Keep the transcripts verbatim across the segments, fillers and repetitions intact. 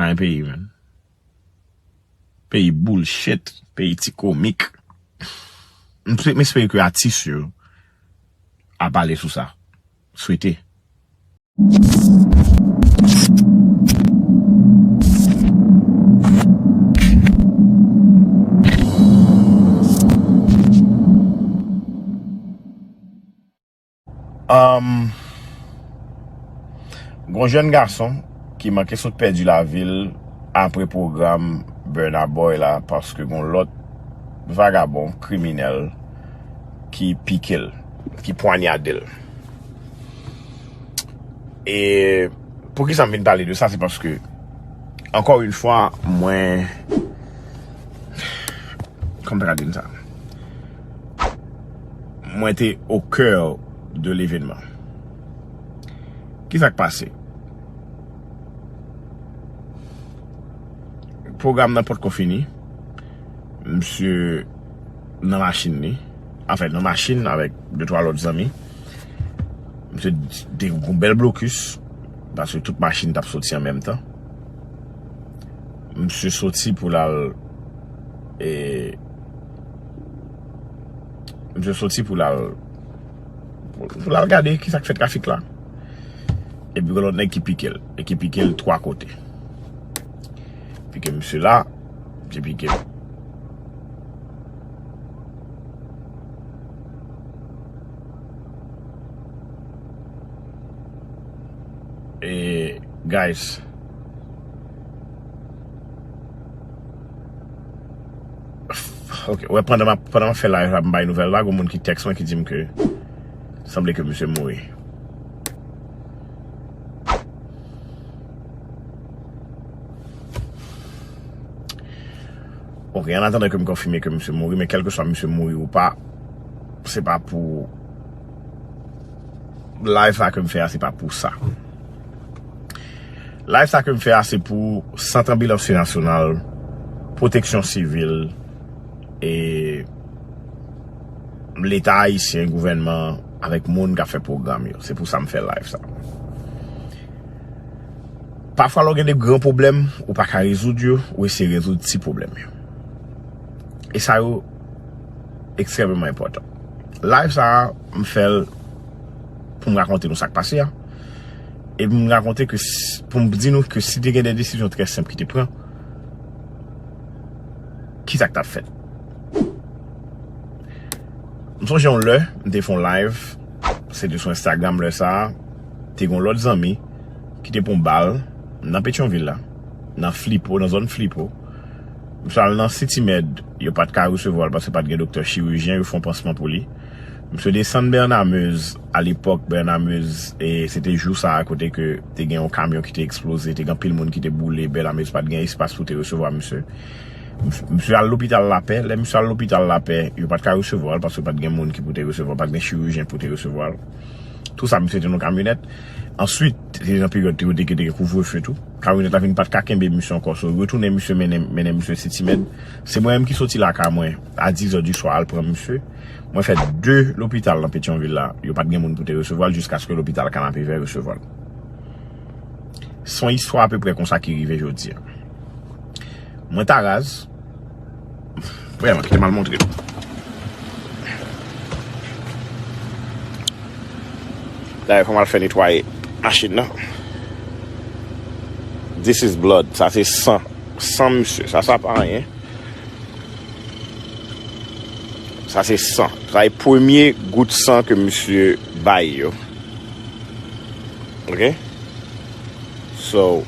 Nan peyi, man. Peyi bullshit, peyi ti komik. M, m espere ke atis yo a pale sou sa. Swete. Um, gon jèn gason ki manke sot pèdi lavi l apre pwogram Burna Boy la, paske gon lòt vagabon kriminèl ki pike l, ki pwanyade l. E poukisa m vin pale de sa, se paske, ankò yon fwa, mwen, kòman m ta ka di n sa? Mwen te au cœur de l'événement. Ki sa k pase? Pwogram nan potko fini. Misye nan machin li. Anfen, nan machin avèk de twa lòt zanmi. Misye te gon bèl blokis. Paske tout machin t ap soti an menm tan. Misye soti pou l al, e, misye soti pou l al, pou, pou l al gade ki sa k fè trafik la. Epi gen lòt nèg ki pike l, e ki pike l twa kote. Pike misye la, misye pike l. E, guys. Ok, wè, pandan m ap, pandan m ap fè live la, m bay nouvèl la, gon moun ki tèks mwen ki di m ke sanble ke misye mouri. Ok, an atandan ke m konfime ke misye mouri, men kèlkeswa misye mouri ou pa, se pa pou live sa ke m fè a, se pa pou sa. Live sa ke m fè a, se pou Sant Anbilans Nasyonal, Pwoteksyon Sivil, e Leta ayisyen, gouvènman, avèk moun k ap fè pwogram yo. Se pou sa m fè live sa. Pafwa, lè w gen de gran pwoblèm, ou pa ka rezoud yo, ou eseye rezoud ti pwoblèm yo. E sa yo ekstrèmeman enpòtan. Live sa a, m fè l pou m rakonte nou sa k pase a. E pou m rakonte ke s-, pou m di nou ke si te gen de desizyon trè senp ki te pran, ki sa k t ap fèt? M sonje yon lè, m te fè yon live, se te sou Instagram lè sa a, te gen yon lòt zanmi ki te pran bal nan Petyonvil la, nan Flipo, nan zòn Flipo. Misye al nan City Med, yo pa t ka resevwa l paske pa t gen doktè chirijyen, yo fè yon pansman pou li. Misye desann Bernard Meuze, alepòk Bernard Meuze, e se te jou sa a kote ke te gen yon kamyon ki te eksploze, te gen anpil moun ki te boule, Bernard Meuze pa t gen espas pou te resevwa misye. Misye al lopital Lapè. Lè misye al lopital Lapè, yo pa t ka resevwa l paske pa t gen moun ki pou te resevwa l, pa t gen chirijyen pou te resevwa l. Tou sa, misye te nan kamyonèt. Answit, te nan peryòd te, te, te gen kouvrefe tou. Kamyonèt la vin pa t ka kenbe misye ankò. So, yo retounen misye mennen, mennen misye City Med. Se mwen menm ki soti lakay mwen a diz è di swa al pran misye. Mwen fè de lopital nan Petyonvil la. Yo pa t gen moun pou te resevwa l jiskaske lopital Kanapevè resevwa l. Se yon istwa apeprè konsa ki rive jodi a. Mwen ta raz. Vrèman, kite m al montre nou. Dayè, fò m al fè netwaye machin nan. This is blood. Sa se san. San, misye. Sa, sa pa anyen. Sa se san. Sa e premye gout san ke misye bay yo. Ok? So,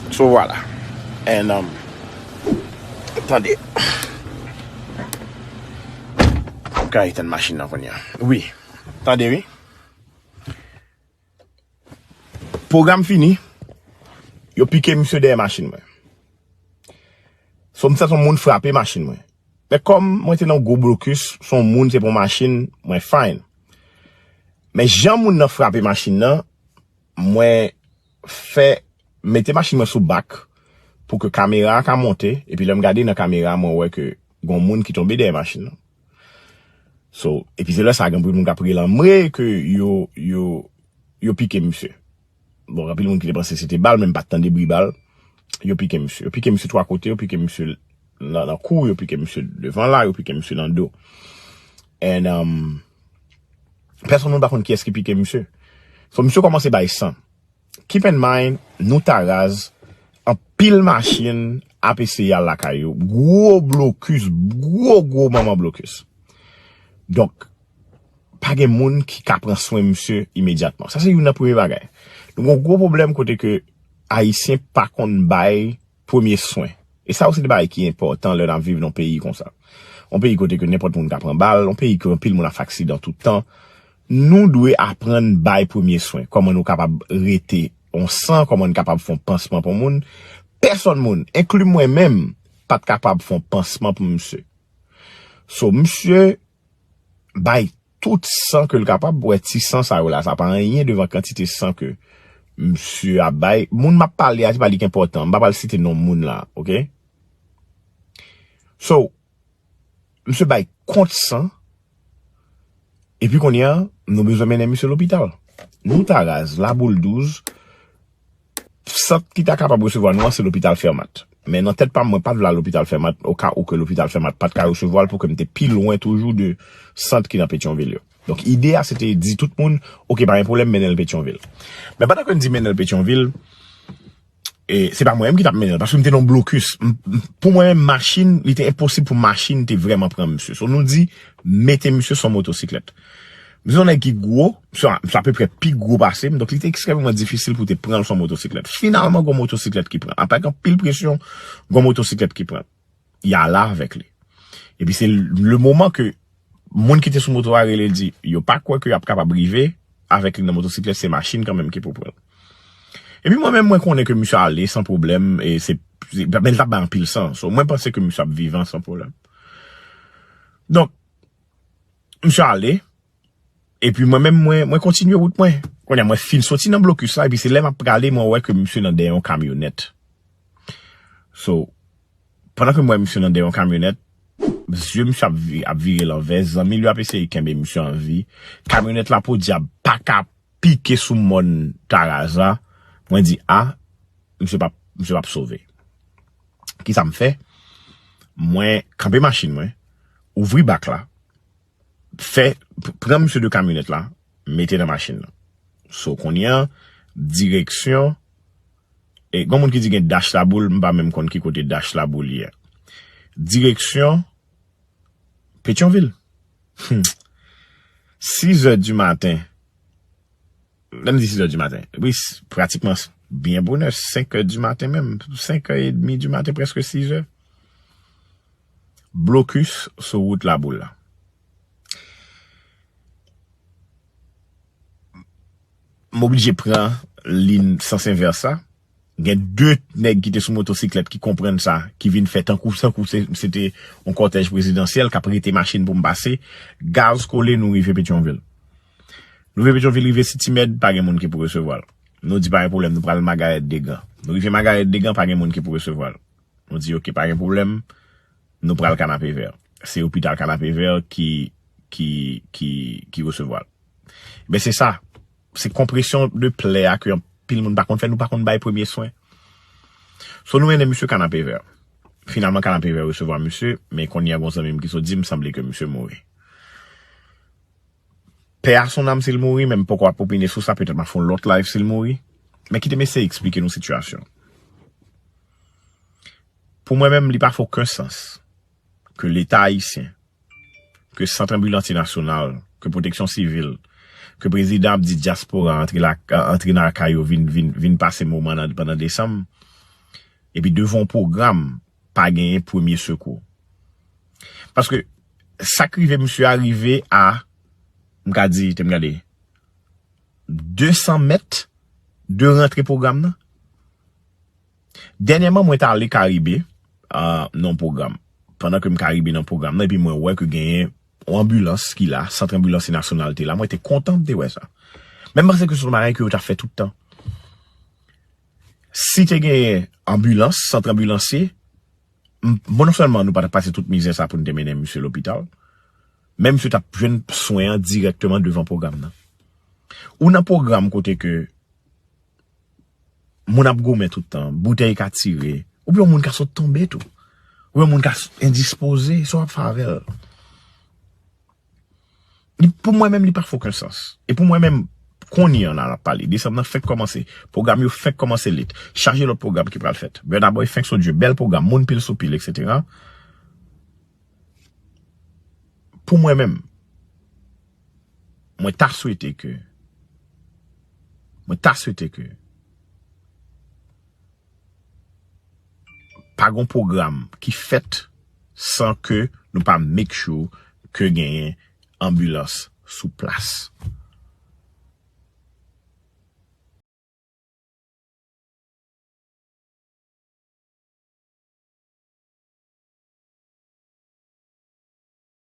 so, vwala. And, um, tande. M ka etenn machin nan kounye a. Wi. Tande, wi. Pwogram fini. Yo pike misye dèyè machin mwen. So, m santi yon moun frape machin mwen. Men kòm mwen te nan gwo blokis, se yon moun, se pa yon machin, mwen fine. Men jan moun nan frape machin nan, mwen fè, mete machin mwen sou bak pou ke kamera a ka monte, epi lè m gade nan kamera a, mwen wè ke gon moun ki tonbe dèyè machin nan. So, epi se lè sa a gen anpil moun k ap rele anmwe ke yo, yo, yo pike misye. Bon, anpil moun ki te panse se te bal, men m pa t tande bri bal. Yo pike misye. Yo pike misye twa kote, yo pike misye nan, nan kou, yo pike misye devan la, yo pike misye nan do. And, um, pèsonn moun pa konn kiyès ki pike misye. So, misye kòmanse bay san. Keep in mind, nou ta raz, anpil machin ap eseye al lakay yo. Gwo blokis, gwo, gwo manman blokis. Donk, pa gen moun ki ka pran swen misye imedyatman. Sa se youn nan premye bagay. Nou gen yon gwo pwoblèm kote ke Ayisyen pa konn bay premye swen. E sa yo se de bagay ki enpòtan lè n ap viv nan yon peyi konsa. Yon peyi kote ke nenpòt moun ka pran bal, yon peyi ke anpil moun ap fè aksidan tout tan. Nou dwe aprann bay premye swen. Kòman nou kapab rete yon san, kòman nou kapab fè yon pansman pou moun. Pèsonn moun, enkli mwen menm, pa t kapab fè yon pansman pou misye. So, misye bay tout san ke l kapab, wè ti san sa yo la, sa pa anyen devan kantite san ke misye ap bay. Moun m ap pale a, se pa li ki enpòtan, m pa pral site non moun la, oke? So, misye bay kont san, epi kounye a, nou bezwen mennen misye lopital. Nou ta raz, Laboul douz, sant ki ta kapab resevwa nou an, se lopital Fèmat. Men nan tèt pa m, mwen pa t vle al lopital Fèmat, oka ou ke lopital Fèmat pa t ka resevwa l, pou ke m te pi lwen toujou de sant ki nan Petyonvil yo. Donk, ide a, se te di tout moun, oke, pa gen pwoblèm, mennen l Petyonvil. Men pandan ke n di mennen l Petyonvil, e, se pa mwen menm ki t ap mennen l, paske m te nan blokis. M, m, pou mwen menm, machin, li te enposib pou machin te vrèman pran misye. So, nou di, mete misye sou yon motosiklèt. Misye se yon nèg ki gwo, misye, misye apeprè pi gwo pase m, donk li te ekstrèmeman difisil pou te pran l sou yon motosiklèt. Finalman, gon motosiklèt ki pran. Apre anpil presyon, gon motosiklèt ki pran. Y ale avèk li. Epi se le moman ke moun ki te sou moto a rele l di, yo pa kwè ke y ap kapab rive avèk li nan motosiklèt, se machin kanmenm ki pou pran l. Epi mwen menm, mwen konnen ke misye ale san pwoblèm, e se, se, men l t ap bay anpil san. So, mwen panse ke misye ap vivan san pwoblèm. Donk, misye ale, epi mwen menm, mwen, mwen kontinye wout mwen. Kounye a, mwen fin soti nan blokis la, epi se lè m ap prale, mwen wè ke misye nan dèyè yon kamyonèt. So, pandan ke m wè misye nan dèyè yon kamyonèt, zye misye ap vi-, ap vire lanvè, zanmi l yo ap eseye kenbe misye an vi. Kamyonèt la podyab pa ka pike sou mòn Taraz la. Mwen di, a, misye p ap, misye p ap sove. Kisa m fè? Mwen kanpe machin mwen, ouvri bak la, fè, p-, pran misye de kamyonèt la, mete nan machin nan. So, kounye a, direksyon, e, gon moun ki di gen Dash Laboul, m pa menm konn ki kote Dash Laboul ye. Direksyon Petyonvil. Hmm. Sizè di maten. Lè m di sizè di maten, wi, s-, pratikman s-, byen bonè, senkè di maten menm, senkè edmi di maten, prèske sizè. Blokis sou wout Laboul la. M oblije pran liy sans envès sa. Gen de nèg ki te sou motosiklèt ki konprann sa, ki vin fè tankou, tankou se, se te yon kòtèj prezidansyèl k ap rete machin pou m pase. Gaz kole, nou rive Petyonvil. Nou rive Petyonvil, rive City Med, pa gen moun ki pou resevwa l. Nou di pa gen pwoblèm, nou pral Magarèt Degan. Nou rive Magarèt Degan, pa gen moun ki pou resevwa l. Nou di, oke, pa gen pwoblèm, nou pral Kanapevè. Se opital Kanapevè ki, ki, ki, ki resevwa l. Men se sa, se konpresyon de plè a ke anpil moun pa konn fè, nou pa konn bay premye swen. So nou mennen misye Kanapevè. Finalman, Kanapevè resevwa misye, men kounye a gon zanmi m ki sot di m sanble ke misye mouri. Pè a son nanm si l mouri, men m poko ap opine sou sa, petèt m ap fè yon lòt live si l mouri. Men kite m eseye eksplike nou sitiyasyon. Pou mwen menm, li pa fè okenn sans ke Leta ayisyen, ke Sant Anbilansye Nasyonal, ke Pwoteksyon Sivil, ke prezidan ap di dyaspora antre la, antre nan lakay yo, vin, vin, vin pase moman nan, pandan desanm, epi devan yon pwogram, pa genyen premye sekou. Paske sa k rive misye a rive a, m ka di, te m gade, de san mèt de rantre pwogram nan. Dènyèman, mwen t ale Karibe, a, nan yon pwogram. Pandan ke m Karibe nan pwogram nan, epi mwen wè ke genyen yon anbilans ki la, Sant Anbilansye Nasyonal te la, mwen te kontan m te wè sa. Men m panse ke se yon bagay ke yo t ap fè tout tan. Si te genyen anbilans, sant anbilansye, m-, bon, non sèlman nou pa t ap pase tout mizè sa pou n te mennen misye lopital, men misye t ap jwenn swen an dirèkteman devan pwogram nan. Ou nan pwogram kote ke Moun ap goumen tout tan, boutèy ka tire, oubyen yon moun ka sot tonbe tou. Oubyen yon moun ka endispoze, sa w ap fè avè l? Li, pou mwen menm, li pa fè okenn sans. E pou mwen menm, kounye an la n ap pale, desanm nan fenk kòmanse, pwogram yo fenk kòmanse lit, chaje lòt pwogram ki pral fèt. Burna Boy fenk sot jwe, bèl pwogram, moun pil sou pil, etsetera. Pou mwen menm, mwen ta swete ke, mwen ta swete ke pa gon pwogram ki fèt san ke nou pa make sure ke genyen anbilans sou plas.